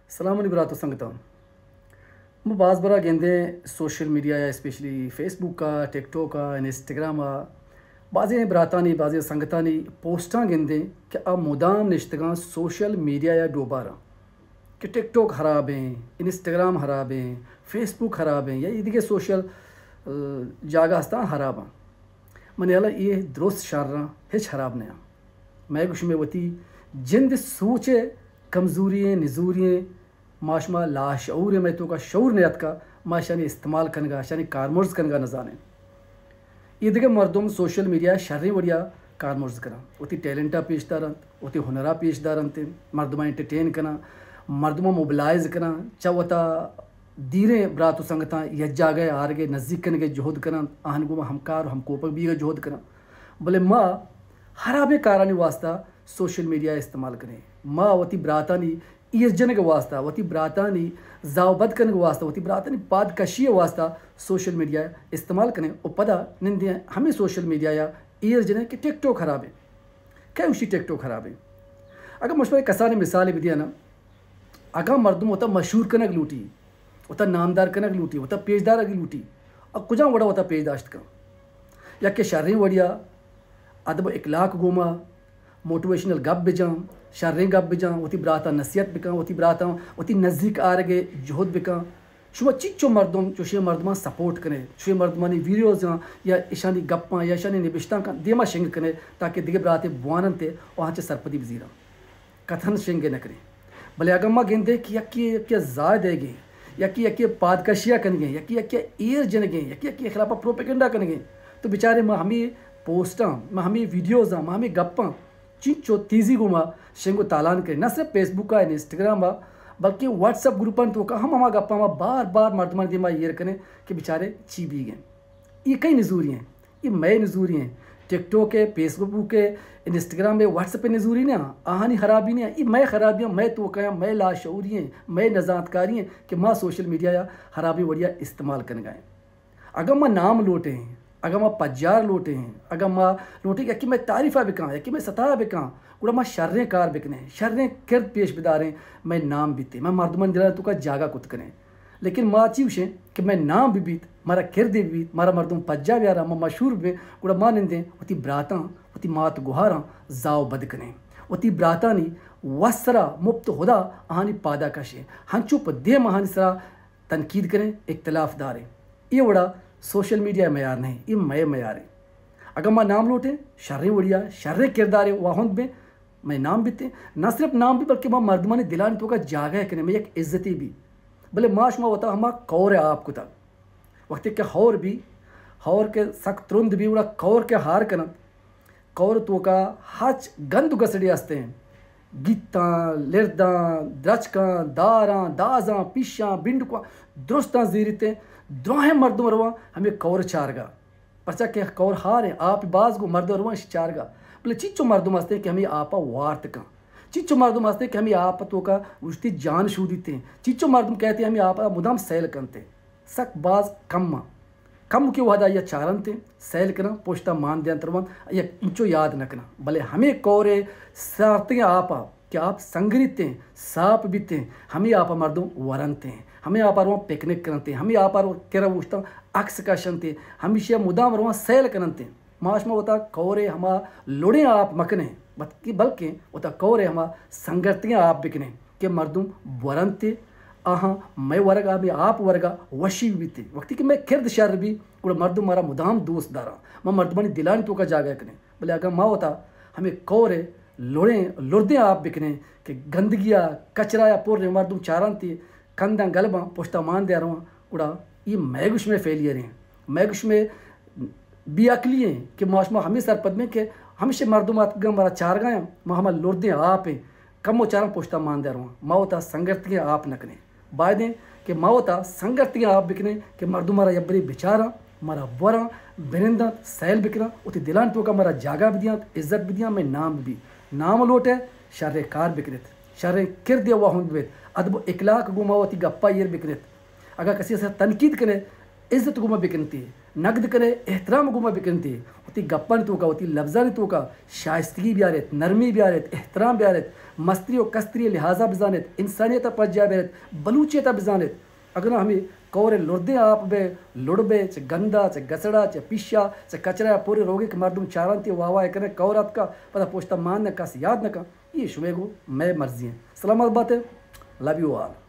سلام علی برات و سنگتاں۔ ما باز برا گندیں سوشل میڈیا یا اسپیشلی فیس بک ءَ، ٹک ٹاک ءَ، انسٹاگرام ءَ، بازیں براتانی، بازیں سنگتانی پوسٹاں گندیں کہ آ مدام نشتگاں سوشل میڈیا یا ڈوباراں کہ ٹک ٹاک خراب ایں، انسٹاگرام خراب ایں، فیس بک خراب ایں یا ایدگہ سوشل، ا، جاگہ ہستاں خراب آں۔ من ہیالا اے درست شراں، ہچ خراب نیاں۔ مئے گوش مئے وتی جند سوچ ءِ کمزوری ایں، نزوری ایں، ما شما لاشعور ایں، مئے توکا شعور نیاتکا، ما اشانی استعمال کنگا، اشانی کارمرز کنگا نزانیں۔ اے دگہ مردم سوشل میڈیا شریں وڑیا کارمرز کناں، وتی ٹیلنٹا پیش دارنت، وتی ہنرا پیش دارنت، مردماں انٹرٹین کناں، مردماں موبلائز کناں، چہ وتا دیریں برات و سنگتاں یک جاگہ آرگے، نزیک کنگے جہد کناں، آہن گوما ہمکار و ہمکوپگ بیگے جہد کناں۔ بلے ما خرابیں کارانی واسطہ سوشل میڈیا استعمال کنیں۔ ما وتی براتانی ایر جنگ واسطہ، وتی براتانی زاو بد کنگ واسطہ، وتی براتانی پاد کشی واسطہ سوشل میڈیا استعمال کنیں و پدا نندیں ہمیں سوشل میڈیا یا ایر جنیں کہ ٹک ٹاک خرابیں۔ کئے گوشی ٹک ٹاک خرابیں؟ اگر من شمارا کسانیں مثالے بدیاں نا، اگاں مردم وتا مشہور کنگ لوٹی، وتا نامدار کنگ لوٹی، وتا پیش دارگ لوٹی، آ کجام وڑا وتا پیش داشت کن؟ یا کہ شریں وڑیا ادب و اخلاق گوما موٹیویشنل گپ بجاں، شریں گپ بجاں، وتی براتاں نصیحت بکن، وتی براتاں وتی نزیک آرگے جہد بکن۔ شما چنچو مردم چوشیں مردماں سپورٹ کنے، چوشیں مردمانی ویڈیوزاں یا اشانی گپاں یا اشانی نبشتانکاں دیما شنگ کنے تاکہ دگہ براتے بواننت و آنچہ سرپدی بزیراں۔ کتھن شنگ نہ کنیں۔ بلے اگاں ما گندیں کہ یکے یکے زاہ دئیگیں، یکے یکے پادکشیا کنگیں، یکے یکے ایر جنگیں، یکے یکے خلافا پروپیگنڈا کنگیں، تو بچارے ما ہمے پوسٹاں، ما ہمے ویڈیوزاں، ما ہمے گپاں چنچو تیزی گوما شنگ و تالان کنیں۔ نہ صرف فیس بک ءَ، انسٹاگرام ءَ، بلکہ واٹس ایپ گروپانی توکا ہم ہما گپاں ما بار بار مردمانی دیما ایر کنیں کہ بچارے چی بیگیں۔ اے کئی نزوری ایں؟ اے مئے نزوری ایں۔ ٹک ٹاک ءِ، فیس بک ءِ، انسٹاگرام ءِ، واٹس ایپ ءِ نزوری نہ ایں، آہانی خرابی نہ ایں۔ اے مئے خرابی ایں، مئے توکا ایں، مئے لاشعوری ایں، مئے نزانتکاری ایں کہ ما سوشل میڈیا یا خرابیں وڑیا استعمال کنگا ایں۔ اگاں ما نام لوٹیں، اگاں ما پجار لوٹیں، اگاں ما لوٹیں کہ یکے مئے تعریفا بکاں، یکے مئے ستایا بکاں، گڑا ما شریں کار بکنیں، شریں کرد پیش بداریں، مئے نام بیتیں، مئے مردمانی دلانی توکا جاگہ کت کنیں۔ لیکن ما چی گوشیں کہ مئے نام بہ بیت، مارا کردے بہ بیت، مارا مردم پجا بیاراں، ما مشہور ببیں، گڑا ما نندیں وتی براتاں، وتی مات گہاراں زاہ و بد کنیں، وتی براتانی وت سرا مپت خدا آہانی پادا کشیں، ہنچو پہ دیم آہانی سرا تنقید کنیں، اختلاف داریں۔ اے وڑا سوشل میڈیا ءِ معیار نہ ایں، اے مئے معیار ایں۔ اگاں ما نام لوٹیں، شریں وڑیا، شریں کردارے واہند بیں، مئے نام بیتیں، نہ صرف نام بی بلکہ ما مردمانی دلانی توکا جاگہ کنیں، مئے یک عزتے بی۔ بلے ما شما وتا ہما کور ءِ آپ کتگ۔ وقتی کہ ہور بی، ہور کہ سک ترند بی، گڑا کور کہ ہار کننت، کور توکا ہچ گند و گسڑے ہستیں، گیتاں، لرداں، درچکاں، داراں، دازاں، پیشاں، بنڈکاں، درستاں زیریتیں، دراہیں مردم رواں ہمے کور چارگا۔ پرچا کہ کور ہاریں، آپ باز گوں، مردم رواں اشی چارگا۔ بلے چیچو مردم ہستیں کہ ہمے آپا وارت کن۔ چیچو مردم ہستیں کہ ہمے آپ توکا اوشتی جان شودیتیں۔ چیچو مردم کہتے ہمے آپا مدام سیل کنتے۔ سک باز کم آں۔ کم کہ وہدا آئیا چارنت، سیل کناں، پشتا مان دیانت روانت، آئیا انچو یاد نہ کناں۔ بلے ہمے کور ءِ سارتگیں آپا کہ آپ سنگریتیں، ساپ بیتیں، ہمے آپا مردم ورنتیں، ہمے آپا روان پکنک کننتیں، ہمے آپا رو کرا اوشتاں عکس کشنتیں، ہمیشی مدام روان سیل کننتیں۔ ما شما وتا کور ءِ ہما لڑیں آپ مکنیں، بلکیں، بلکیں وتا کور ءِ ہما سنگرتگیں آپ بکنیں کہ مردم بورنت، آہاں مئے ورگا، مئے آپ ورگا وشی بیت۔ وقتی کہ مئے کرد شر بی، گڑا مردم مارا مدام دوست داراں، ما مردمانی دلانی توکا جاگہ کنیں۔ بلے اگاں ما وتا ہمے کور ءِ لڑیں، لردیں آپ بکنیں کہ گندگیا، کچرایا پر ایں، مردم چارنت، کنداں گلباں، پشتا مان دیا رواں، گڑا اے مئے گوش مئے فیلئر ایں، مئے گوش مئے بے عقلی ایں کہ ما شما ہمے سرپد بیں کہ ہمیشہ مردم آتکگاں مارا چارگا ایں، ما ہما لردیں آپ ایں، کمو چاراں پشتا مان دیا رواں، ما وتا سنگرتگیں آپ نہ کنیں۔ بایدیں کہ ما وتا سنگرتگیں آپ بکنیں کہ مردم مارا یبرے بچاراں، مارا بوراں، بننداں، سیل بکناں، وتی دلانی توکا مارا جاگہ بدیاں، عزت بدیاں، مئے نام ببی۔ نام لوٹے، شریں کار بکنیت، شریں کردے واہند ببیت، ادب و اخلاق گوں ما وتی گپا ایر بکنیت۔ اگاں کسی ءِ سرا تنقید کنے، عزت گوما بکنتے، نقد کنے، احترام گوما بکنتے، وتی گپانی توکا، وتی لبزانی توکا شائستگی بیاریت، نرمی بیاریت، احترام بیاریت، مستری و کستری لحاظا بزانیت، انسانیتا پجا بیاریت، بلوچیتا بزانیت۔ اگنا ہمے کور لردیں آپ بے، لڑ بے، چہ گندا، چہ گسڑا، چہ پیشا، چہ کچرا پورے روگے کہ مردم چارانتی واہ واہ کنے، کور آتکا، پدا پوشتا مان نہ کس یاد نہ کن۔ یہ شمے گو مئے مرضی ہیں۔ سلامت باتے۔ Love you all.